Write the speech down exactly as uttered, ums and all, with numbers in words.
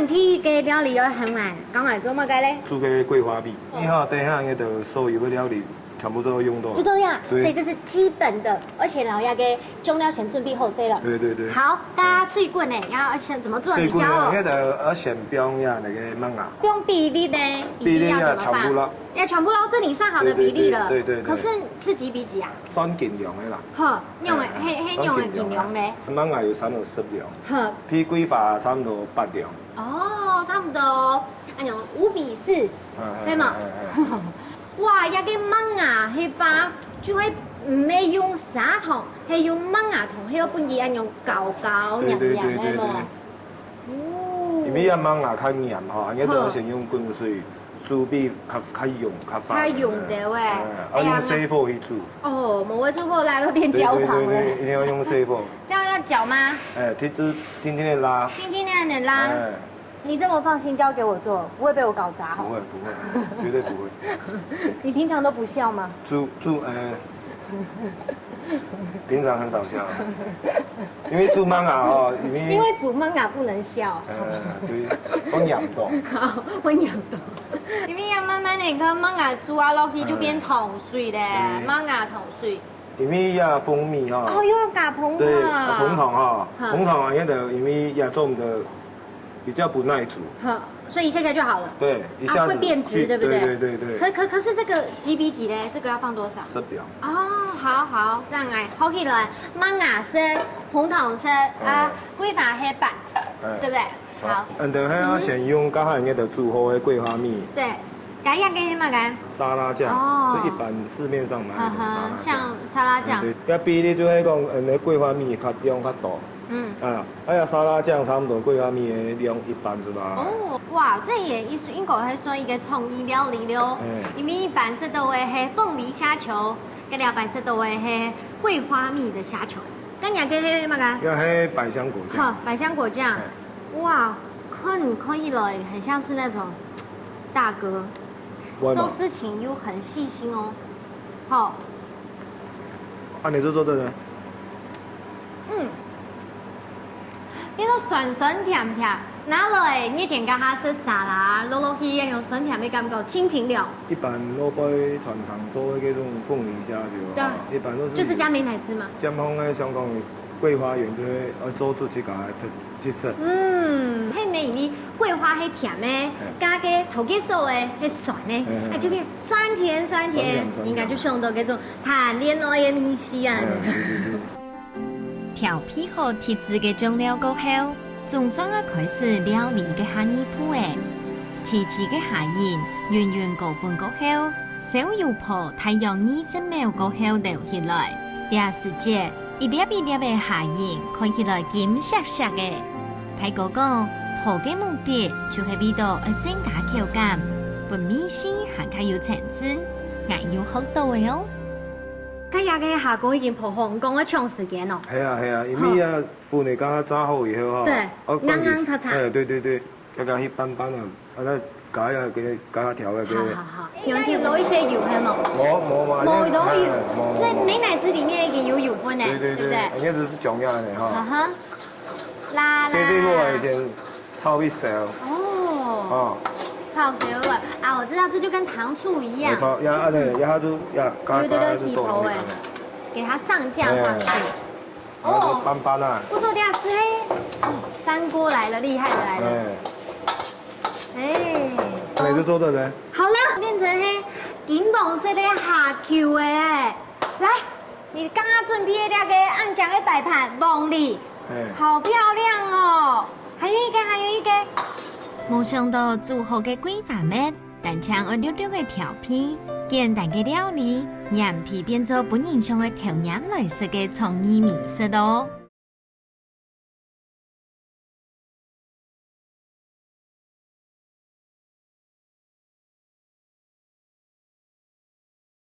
第一个料理愛喊𠊎，講𠊎做麼个咧？煮个桂花米，哦。你看等下个所有个料理全部都要用到。就這樣，對。所以這是基本的，而且老爺个醬料先準備好勢了。對對對。好，大家水滾呢，要先怎麼做？水滾呢，你教我。那個要先放下那個麥芽。用比例呢？比例要怎麼放？比例要全部撈。要全部撈，這你算好的比例了。對對對對對對。可是是幾比幾啊？算斤兩个啦。好，用的，哎，嘿，嘿，用的斤兩个。算斤兩个啦。麥芽有三十粒。好。比桂花差不多八粒。 哦，差不多，恁樣五比四，嗯，對嗎？嗯，嗯，嗯。哇，這个麥芽係吧，就係毋係用砂糖，係用麥芽糖，係要分佢恁樣搞搞黏黏个無？對，對，對，對，對。哦。因為這麥芽較黏吼，恁樣都要先用滾水煮比較，較溶，較快。較溶的喂。嗯，要用細火去煮。哎呀，哦，無會煮好來會變焦糖了。對，對，對，對，一定要用細火。這樣要攪嗎？哎，就，就定定个撈。定定个撈。哎。 你這麼放心交給我做，不會被我搞砸吼？不會，不會，絕對不會。你平常都不笑嗎？煮，煮，呃，平常很少笑啊，因為煮麥芽哦，因為，因為煮麥芽不能笑。呃，對，會黏到。好，會黏到。因為愛慢慢个，你看麥芽煮啊落去就變糖水咧，嗯。對。麥芽糖水。因為這蜂蜜哈，哦，又要加蜂糖。對，啊，蜂糖哈，哈。蜂糖啊，因為因為這種的 比較不耐煮。好，所以一下下就好了。對，一下子啊，會變質，去，對不對？對，對，對，對。可，可，可是這個幾比幾嘞？這個要放多少？十粒。哦，好，好，這樣欸，好起來，麥芽色、紅糖色啊，嗯。桂花黑白，嗯。對不對？好。好。嗯，等下要先用剛才那個煮好的桂花蜜。對，該樣个嘛該。沙拉醬，哦。就一般市面上買的那種沙拉醬。嗯哼，像沙拉醬。嗯，對，該比例就係講，嗯，那桂花蜜較用較多。 嗯。啊，哎呀，沙拉醬差不多桂花蜜个量一半是吧？哦，哇，這也意思應該還算一個創意料理了哦。嗯。因為一般食到个係鳳梨蝦球，該兩般食到个係桂花蜜的蝦球。該你个係麼个？這係百香果醬。好，百香果醬。嗯。哇，看，看起來很像是那種大哥，會嗎？做事情又很細心哦。好。啊，你就做這個。 嗯，變到酸酸甜甜，拿來熱天該下食沙拉，落落去該種酸甜个感覺，盡清涼。一般老輩傳統做个該種鳳梨蝦球啊，對啊。一般都是就是加美乃滋嘛。健康个相關个桂花園就會，呃，做出自家个特，特色。嗯，係毋係因為桂花係甜个，嘿。加个頭家所个係酸个，嘿，嘿，啊，就變酸甜酸甜，酸甜酸甜。應該就想到該種 談戀愛个味緒啊。嗯，對，對，對。調配好特製个醬料過後，總算愛開始料理个下二步咧。齊齊个蝦仁勻勻過粉過後，燒油泡大約二十秒過後撈起來。這時節，一粒一粒个蝦仁看起來金閃閃个。 大哥講，泡个目的就係為到愛增加口感，分味緒還較有層次。𠊎有學到个哦。該這个蝦公已經泡好，你講愛搶時間哦。係啊，係啊，因為啊，粉个加炸好以後哈，對，哦，硬硬脆脆。哎，對，對，對，剛剛去拌拌啊，啊，那加一個，加一條个，對。好，好，好。你們添多一些油，係嗎？無，無嘛，無，都有，哎，無，所以美乃滋裡面已經有油分了，對，對，對，對不對？應該就是醬料的哈。啊哈。 啦啦。細細火仔先炒一燒。哦。哦。炒熟了啊，我知道，這就跟糖醋一樣。沒錯，呀，啊，對，呀，它就，呀，嘎嘎，有一點起泡欸，它就凍了。給它上架上去。哎。然後就哦。拌拌啊。不錯，這樣子，嘿，哦，翻鍋來了，厲害的來了。哎。哎。那你就做這個。好了，變成嘿金黃色的蝦球欸。來， 你剛剛準備的那個恁靚个擺盤，黃梨，嘿。好漂亮哦！還有一個，還有一個。無想到煮好个桂花蜜，單淨愛略略个調配，簡單个料理，黏皮變做分人想愛偷拈來食个創意美食哦。